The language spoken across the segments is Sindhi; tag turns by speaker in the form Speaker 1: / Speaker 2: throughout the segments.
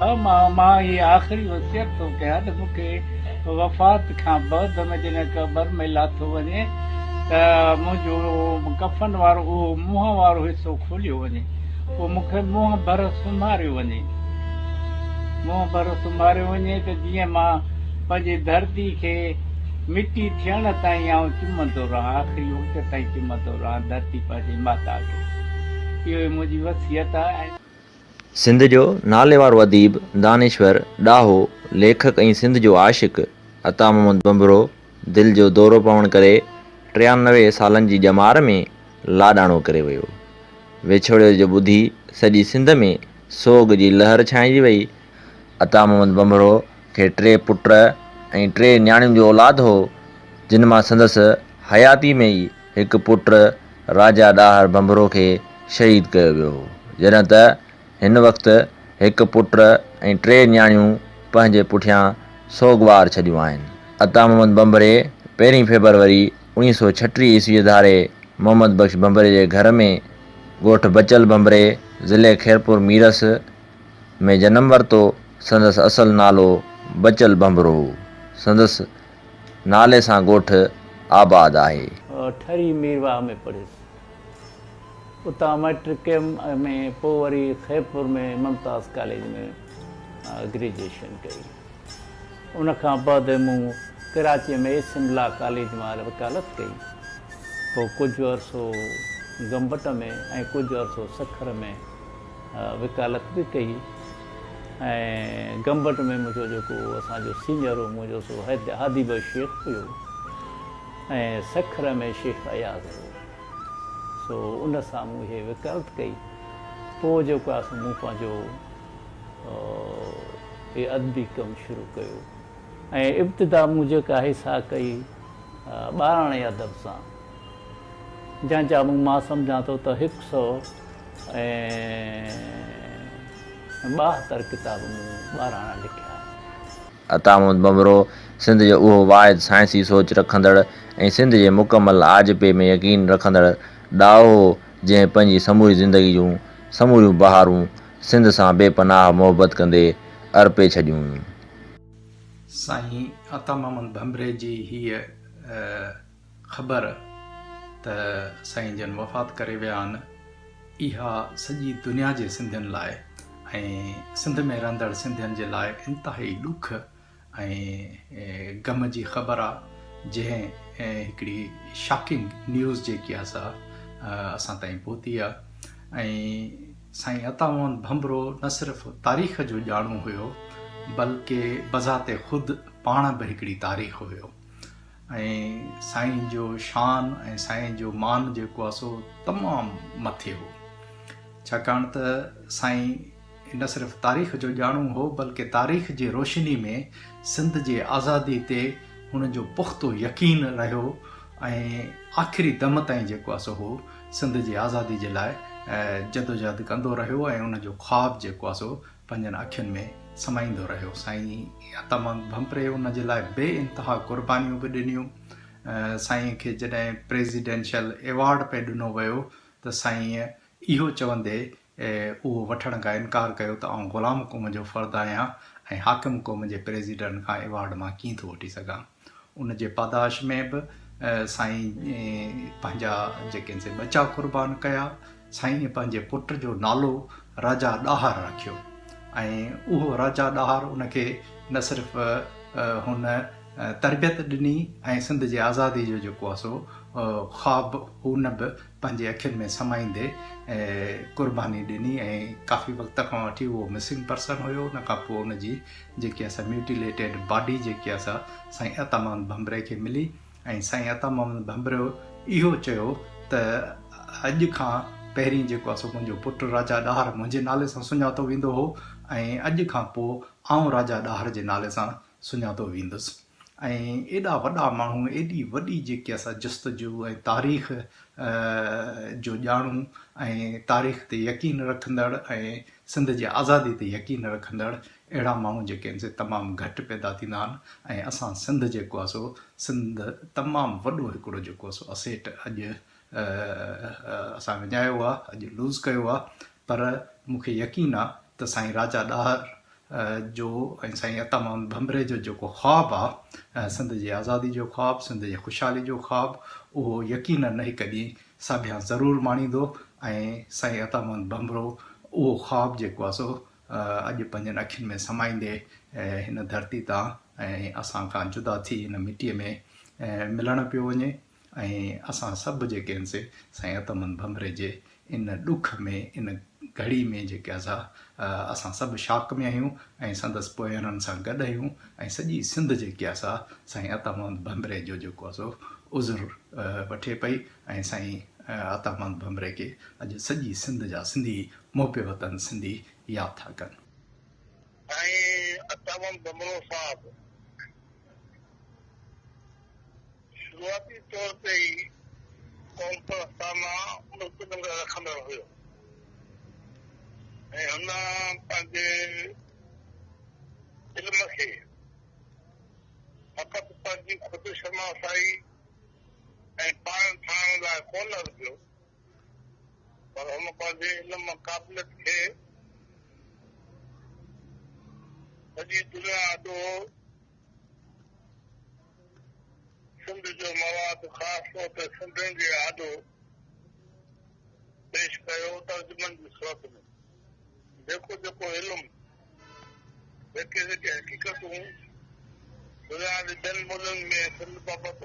Speaker 1: ها مان مان هي آخري وصيت ٿو ڪيان ته مون کي وفات کان بعد ۾ جڏهن قبر ۾ لاٿو وڃي ته منهنجو ڪفن وارو اهو منهن وارو حصو کوليو وڃي پوء مون کي منهن ڀر سمهاريو وڃي منهن ڀر سمهاريو وڃي ته جيئن مان پنهنجي ڌرتي کي مٽي ٿيڻ تائين آئون چمندو رهان آخري وقت تائين چمندو رهان ڌرتي پنهنجي ماتا کي اهو ئي منهنجي وصيت آهي ۽.
Speaker 2: سنڌ جو ناليوارو اديب، دانشور، ڏاهو، ليکڪ ۽ سنڌ جو عاشق عطا محمد ڀنڀرو دل جو دورو پوڻ ڪري 93 سالن جي ڄمار ۾ لاڏاڻو ڪري ويو. وڇوڙي جو ٻڌي سڄي سنڌ ۾ سوڳ جي لهر ڇانئجي وئي. عطا محمد ڀنڀرو کي ٽي پٽ ۽ ٽي نياڻين جو اولاد هو، جن مان سندس حياتي ۾ ئي هڪ پٽ راجا ڏاهر ڀنڀرو کي شهيد ڪيو ويو هو، جڏهن ته هن وقت هڪ پٽ ۽ ٽي نياڻيون پنهنجي پٺيان سوڳوار ڇڏيون آهن. عطا محمد ڀنڀري پهرين فيبروري 1936 عيسويء ڌاري محمد بخش ڀنڀري جي گهر ۾ ڳوٺ بچل ڀنڀري، ضلعي خيرپور ميرس ۾ جنم ورتو. سندس اصل نالو بچل ڀنڀرو هو. سندس نالي سان ڳوٺ آباد آهي.
Speaker 1: ٺري ميرواهه ۾ پڙهيس. اتان مئٽرڪ ڪيم ۽ پوء وري خيرپور ۾ ممتاز ڪاليج ۾ گريجوئيشن ڪئي. ان کان بعد مون ڪراچيء ۾ ايس ايم لا ڪاليج مان وڪالت ڪئي. پوء ڪجهه عرصو گمبٽ ۾ ۽ ڪجهه عرصو سکر ۾ وڪالت به ڪئي ۽ گمبٽ ۾ منهنجو جيڪو اسان جو سينئر هو منهنجو سو هادي بخش شيخ هيو ۽ سکر ۾ شيخ اياز هو سو ان سان مون اهي وڪالت ڪئي پوء جيڪو آهي سو مون پنهنجو اهي ادبي ڪم شروع ڪيو ۽ ابتدا مون جيڪا آهي سا ڪئي ٻاراڻي ادب سان جنهن جا مون مان سمجهان ٿو ته هڪ سئو ۽ 72 ڪتاب مون ٻاراڻا لکيا آهن.
Speaker 2: عطا محمد ڀنڀرو سنڌ جو اهو واحد سائنسي سوچ رکندڙ ۽ سنڌ جي مڪمل آجپي ۾ يقين رکندڙ ڏاهو هو، جنهن پنهنجي سموري زندگي جون سموريون بهارون سنڌ سان بي پناهه محبت ڪندي ارپي ڇڏيون هيون.
Speaker 3: سائين عطا محمد ڀنڀري جي هيء خبر ته سائين جن وفات ڪري ويا آهن، اها سڄي دنيا جي سنڌين لاء ۽ سنڌ ۾ رهندڙ سنڌين جي لاء انتهائي ڏک ۽ غم جي خبر آ، جنهن هڪڙي شاڪنگ نيوز جيڪي آ سا اسان تائين پهتي آ ۽ سائين عطا محمد ڀنڀرو نه صرف تاريخ جو ڄاڻو هيو بلڪه بذات خود پاڻ به هڪڙي تاريخ هيو. ۽ سائين جو شان ۽ سائين جو مان جيڪو آهي سو تمام مٿي هو. ڇاڪاڻ ته سائين نه صرف تاريخ جو ڄاڻو هو بلڪه تاريخ جي روشني ۾ سنڌ جي آزادي تي هن جو پختو يقين رهيو ۽ آخري دم تائين جيڪو آهي سو هو سنڌ جي آزادي جي لاء جدوجهد ڪندو رهيو ۽ ان جو خواب جيڪو آهي سو پنهنجن اکين ۾ سمائيندو رهيو. سائين عطا محمد ڀنڀري ان جي لاء بي انتها قربانيون به ڏنيون. سائين کي جڏهن پريزيڊنشل ايوارڊ پئي ڏنو ويو ته سائينء اهو چوندي اهو وٺڻ کان انڪار ڪيو ته آئون غلام قوم جو فرد آهيان ۽ حاڪم قوم جي پريزيڊنٽ کان ايوارڊ مان ڪيئن ٿو وٺي سگهان. ان جي پاداش ۾ به سائين پنهنجا جيڪي سي ٻچا قربان ڪيا. سائينء پنهنجي پٽ جو نالو راجا ڏاهر رکيو ۽ اهو راجا ڏاهر ان کي نه صرف هن تربيت ڏني ۽ سنڌ جي آزادي جو جيڪو آهي سو خواب هن به پنهنجي اکين ۾ سمائيندي قرباني ڏني ۽ ڪافي وقت کان وٺي اهو مسنگ پرسن هيو ان کان پوء ان جي جيڪي آهي سا ميوٽيليٽيڊ باڊي جيڪي آهي سا سائين عطا محمد ڀنڀري کي ملي ۽ سائين عطا محمد ڀنڀريو اهو چيو ته اڄ کان پهرين جيڪو آهي سو منهنجو پٽ راجا ڏاهر منهنجي نالي سان سڃاتو ويندو هو ۽ اڄ کان پوء آئون راجا ڏاهر جي نالي سان سڃاتو ويندس ۽ ايڏا وڏا ماڻهو ايڏي وڏي جيڪي آهي سا جستجو ۽ تاريخ جو ڄاڻو ۽ تاريخ تي يقين رکندڙ ۽ سنڌ جي آزادي تي يقين رکندڙ اهڙا ماڻهو جيڪي آهن سي تمام گهٽ پيدا ٿيندا آهن ۽ اسان سنڌ جيڪو آهي سو سنڌ تمام وڏو هڪڙو جيڪو آهي سو اسيٽ اڄ اسان وڃايو آهي اڄ لوز ڪيو آهي پر مون کي يقين آهي ته سائين راجا ڏاهر جو ۽ سائين عطا محمد ڀنڀري جو جيڪو خواب آ، سنڌ جي آزادي جو خواب، سنڌ جي خوشحالي جو خواب، اهو يقينن هڪ ڏينهن ساڀيان ضرور ماڻيندو ۽ سائين عطا محمد ڀنڀرو اهو خواب جيڪو آ سو اڄ پنهنجن اکين ۾ سمائيندي هن ڌرتي تان ۽ اسان کان جدا ٿي هن مٽيء ۾ ملڻ پيو وڃي ۽ اسان سڀ جيڪي آهن سي سائين عطا محمد ڀنڀري جي ان ڏک ۾ ان گهڙي ۾ جيڪي اسان اسان سڀ شاڪ ۾ آهيون ۽ سندس پوئيرن سان گڏ آهيون ۽ سڄي سنڌ جيڪي آهي سا سائين عطا محمد ڀنڀري جو جيڪو آهي سو عذر وٺي پئي ۽ سائين عطا محمد ڀنڀري کي اڄ سڄي سنڌ جا سنڌي محب وطن سنڌي ياد ٿا ڪن.
Speaker 4: سائين عطا محمد ڀنڀرو صاحب شروعاتي طور تي ئي قومپرستانه نقطه نظر رکندڙ هيو ۽ هن پنهنجي علم کي فقط پنهنجي خود شناسائي ۽ پاڻ ٺاهڻ لاء ڪونه ارپيو پر هن پنهنجي علم قابليت کي سڄي دنيا آڏو سنڌ جو مواد خاص طور تي سنڌين جي آڏو پيش ڪيو ترجمن جي صورت ۾ جيڪو جيڪو علم جيڪي جيڪي حقيقتون دنيا جي ٻين ٻولين ۾ سنڌ بابت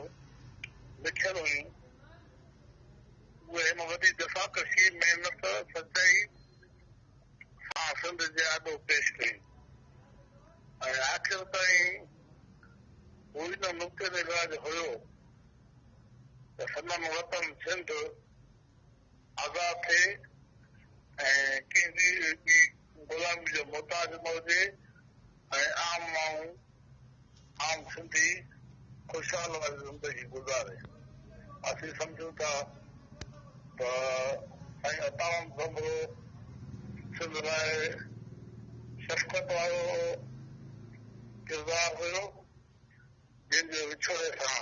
Speaker 4: لکيل هيون اهي هن وڏي جفاڪشي، محنت، سچائي سان سنڌ جي آڏو پيش ڪيون ۽ آخر تائين هو ان نقطي نگاهه جو هيو ته سندن وطن سنڌ آزاد ٿئي ۽ ڪنهن جي به غلامي جو محتاج نه هجي ۽ عام ماڻهو، عام سنڌي خوشحال واري زندگي گذاري. اسين سمجهون ٿا ته سائين عطا محمد سومرو سنڌ لاء شفقت وارو ڪردار هيو، جنهن جي وڇوڙي سان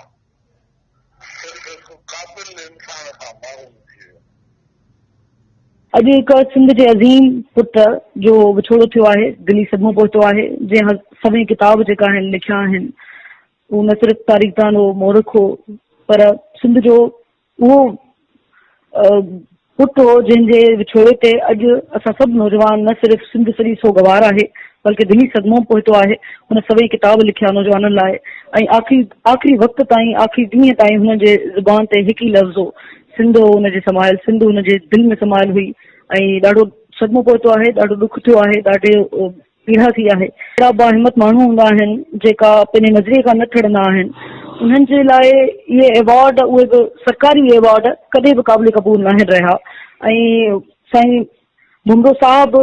Speaker 4: سنڌ هڪ قابل انسان کان محروم ٿي ويو.
Speaker 5: اڄ هڪ سنڌ جي عظيم پٽ جو وڇوڙو ٿيو آهي، دلي صدمو پهتو آهي، جنهن سوين ڪتاب جيڪا آهن لکيا آهن، هو نه صرف تاريخدان هو، مورخ هو، پر سنڌ جو اهو پٽ هو جنهن جي وڇوڙي تي اڄ اسان سڀ نوجوان نه صرف سنڌ سڄي سوڳوار آهي بلڪه دلي صدمو پهتو آهي. هن سوين ڪتاب لکيا نوجوانن لاء ۽ آخري آخري وقت تائين آخري ڏينهن تائين هن جي زبان تي هڪ ئي لفظ هو سنڌ هو هن جي سمايل سنڌ هن جي دل ۾ سمايل هئي ۽ ڏاڍو صدمو پهتو آهي ڏاڍو ڏک ٿيو آهي ڏاڍي پيڙا ٿي آهي. اهڙا باهمت ماڻهو هوندا آهن جيڪا پنهنجي نظريي کان نه ٿڙندا آهن انهن جي لاء اهي ايوارڊ اهي به سرڪاري ايوارڊ ڪڏهن به قابل قبول ناهن رهيا ۽ سائين ڀنڀرو صاحب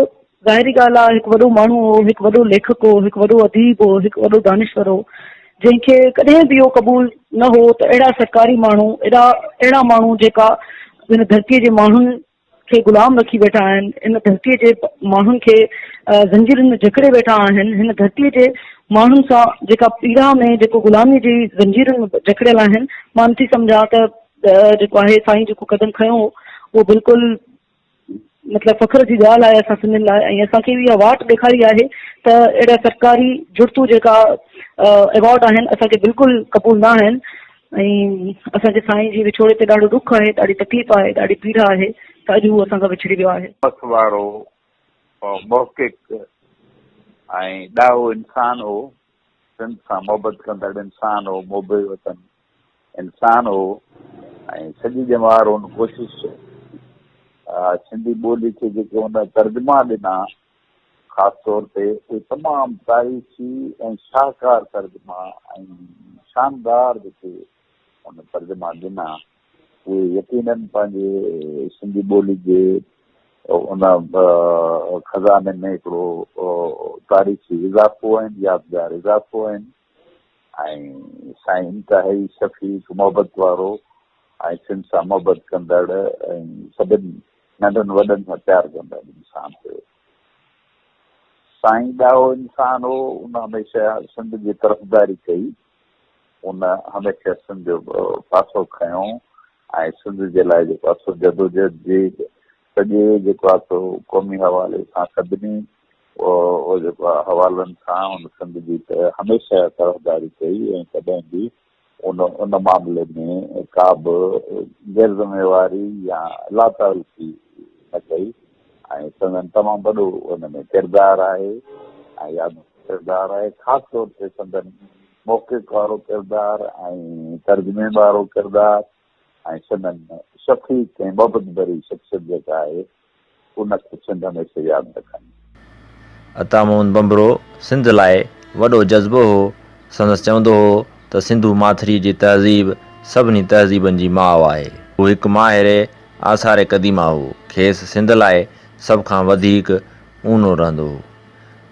Speaker 5: ظاهري ڳالهه آهي هڪ وڏو ماڻهو هو هڪ وڏو ليکڪ هو هڪ وڏو اديب هو هڪ وڏو دانشور هو جنهن کي ڪڏهن به اهو قبول نه هو ته اهڙا سرڪاري ماڻهو اهڙا اهڙا ماڻهو جيڪا هن ڌرتي جي ماڻهن کي غلام رکي ويٺا آهن، هن ڌرتيء جي ماڻهن کي زنجيرن ۾ جڪڙي ويٺا آهن، هن ڌرتيء جي ماڻهن سان جيڪا پيڙا ۾ جيڪو غلاميء جي زنجيرن ۾ جڪڙيل آهن، مان نٿي سمجهان ته جيڪو آهي سائين جيڪو قدم کنيو هو اهو بلڪل مطلب فخر جي ڳالهه آهي اسان سنڌين لاء ۽ اسان کي اها واٽ ڏيکاري آهي ته اهڙا سرڪاري جڙتو جيڪا ايوارڊ آهن اسان کي بلڪل قبول نه آهن. ۽ اسان کي سائين جي وڇوڙي تي ڏاڍو ڏک آهي، ڏاڍي تڪليف آهي، ڏاڍي پيڙا آهي ته اڄ هو اسان کان وڇڙي ويو آهي.
Speaker 6: همت وارو، محقق ۽ ڏاهو انسان هو. سنڌ سان محبت ڪندڙ انسان هو، محب وطن انسان هو ۽ سڄي ڄمار هن ڪوشش سنڌي ٻولي کي جيڪي هن ترجما ڏنا خاص طور تي اهي تمام تاريخي ۽ شاهڪار ترجما ۽ شاندار جيڪي هن ترجما ڏنا اهي يقينن پنهنجي سنڌي ٻولي جي ان خزاني ۾ هڪڙو تاريخي اضافو آهن، يادگار اضافو آهن ۽ سائين انتهائي شفيق، محبت وارو ۽ سنڌ سان محبت ڪندڙ ۽ سڀني ننڍن وڏن سان پيار ڪندڙ انسان هيو. سائين ڏاهو انسان هو، ان هميشه سنڌ جي طرفداري ڪئي، ان هميشه سنڌ جو پاسو کنيو ۽ سنڌ جي لاء جيڪو آهي سو جدوجهد جي سڄي جيڪو آهي سو قومي حوالي سان سڀني اهو جيڪو آهي حوالن سان هن سنڌ جي ته هميشه طرفداري ڪئي ۽ ڪڏهن به ان ان معاملي ۾ ڪا به غير ذميواري يا لاتعلقي نه ڪئي ۽ سندن تمام وڏو ان ۾ ڪردار آهي ۽ ياد ڪردار آهي خاص طور تي سندن محقق وارو ڪردار ۽ ترجمي وارو ڪردار ۽ سندن شفيق ۽ محبت ڀري شخصيت جيڪا آهي ان کي سنڌ هميشه ياد رکندي.
Speaker 2: عطا محمد ڀنڀرو سنڌ لاء وڏو جذبو هو، سندس چوندو هو ته سنڌو ماٿريء جي تهذيب سڀني تهذيبن جي ماء آهي. هو هڪ ماهر آثار قديمه هو، کيس سنڌ لاء سڀ کان وڌيڪ اونو رهندو هو.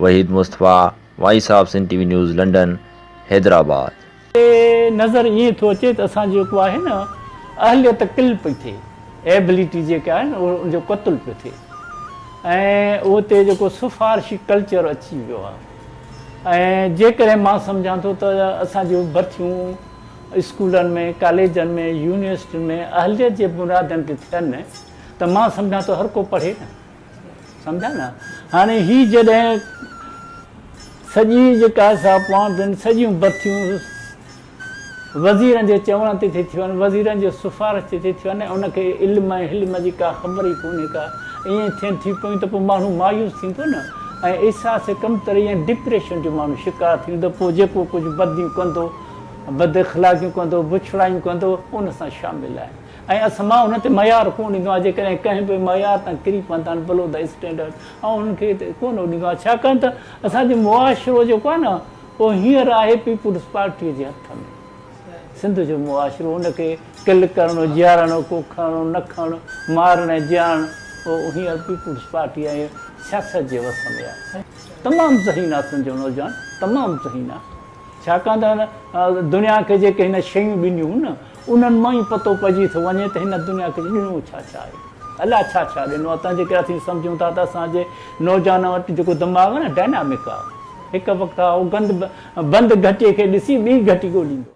Speaker 2: Waheed Mustafa, voice of Sindh T V news London, Hyderabad.
Speaker 1: تي نظر ائين ٿو اچي ته اسان جو جيڪو آهي نه اهليت قل پئي ٿئي Ability جيڪا آهي نه ان جو قتل پيو ٿئي ۽ اتي جيڪو سفارشي ڪلچر اچي ويو آهي ۽ جيڪڏهن مان سمجهان ٿو ته اسان جون ڀرتيون اسڪولن ۾ ڪاليجن ۾ يونيورسٽين ۾ اهليت جي بنيادن تي ٿين ته مان سمجهان ٿو هر ڪو پڙهي نه سمجهيا نه هاڻي هي جڏهن سڄي جيڪا سا پوانٽن سڄيون بٿيون وزيرن جي چوڻ تي ٿي ٿيون وزيرن جي سفارش تي ٿي ٿيون ان کي علم ۽ حلم جي ڪا خبر ئي ڪونهي ڪا ائين ٿين ٿي پيون ته پوء ماڻهو مايوس ٿيندو نه ۽ احساس ڪمتري ۽ ڊپريشن جو ماڻهو شڪار ٿي ويندو پوء جيڪو ڪجهه بديون ڪندو بد اخلاقيون ڪندو بڇڙايون ڪندو ان سان شامل آهي ۽ اسان مان انهن تي معيار ڪونه ڏيندو آهيان جيڪڏهن ڪنهن به معيار تان ڪري پوندا آهن بلو the standard آئون انهن کي ڪونه ڏيندو آهيان ڇاڪاڻ ته اسان جو معاشرو جيڪو آهي نه اهو هينئر آهي پيپلز پارٽيء جي هٿ ۾ سنڌ جو معاشرو ان کي ڪل ڪرڻ جيارڻ ڪو کڻڻ نه کڻڻ مارڻ ۽ جيارڻ اهو هينئر پيپلز پارٽي ۽ سياست جي وس ۾ آهي تمام ذهين آهي سنڌ جو نوجوان تمام ذهين آهي ڇاڪاڻ ته هن دنيا کي جيڪي هن شيون ڏنيون نه انهن مان ئي پتو پئجي ٿو وڃي ته هن دنيا کي ڏنو ڇا ڇا آهي. الاء ڇا ڇا ڏنو آهي. تنهن جي ڪري اسين سمجهون ٿا ته اسان جي نوجوانن وٽ جيڪو دماغ آهي نه ڊائنامڪ آهي. هڪ وقت آهي اهو گند بند گهٽيء کي ڏسي ٻي گهٽي ڳوليندو.